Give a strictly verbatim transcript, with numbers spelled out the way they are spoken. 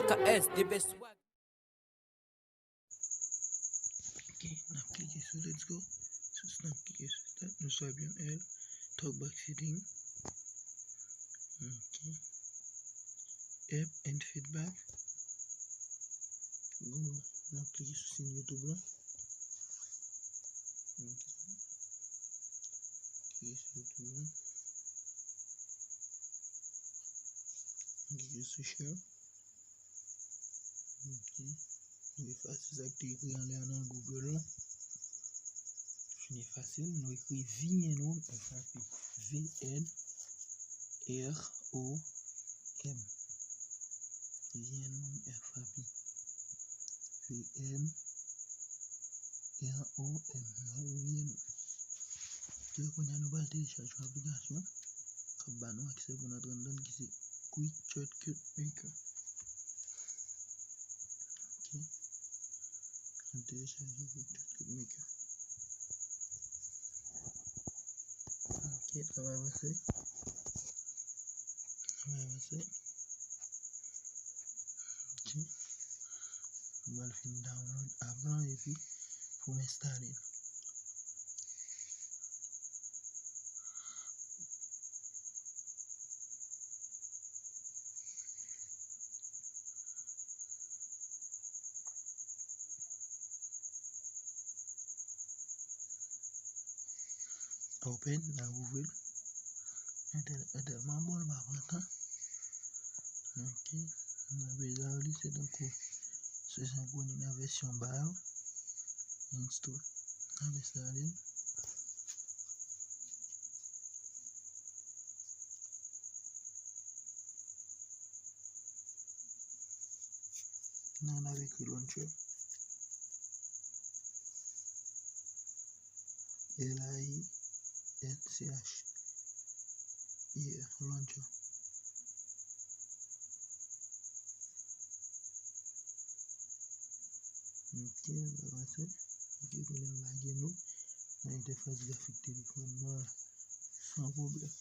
K S, the best swag. Ok, n ap klike sou let's go. Sou sa n ap klike sou start, nou swipe yon L, talkback setting. Ok. App and feedback. Go, n ap klike sou siy YouTube la. Ok. Klike sou YouTube la. Klike sou share. Ok. Nou efase sa k te ekri anlè a nan Google la. Fin efase l, nou ekri V N Home F R P. V N R O M. V N Home F R P. V N R O M. V N Home. Ok, kounye a nou pral telechaje yon aplikasyon k ap ba nou aksè pou n antre anndan l ki se Quick Shortcut Maker. Ok. N ap telechaje Quick Shortcut Maker. Ok, n ap avanse. N ap avanse. Ok. Mwen fin download avan epi pou m enstale l. Open, n ap ouvri l. Entèl, entèlman bon, l pa pran tan. Ok. N ap bezwen li, se tankou se Symfony nan vèsyon ba yo. Install. N ap enstale l. Nan n ap ekri launcher. L A U N C H. Yeah, launcher. Ok, n ap avanse. Ok, kounye a l lage nou nan entèfas grafik telefòn nou an san pwoblèm.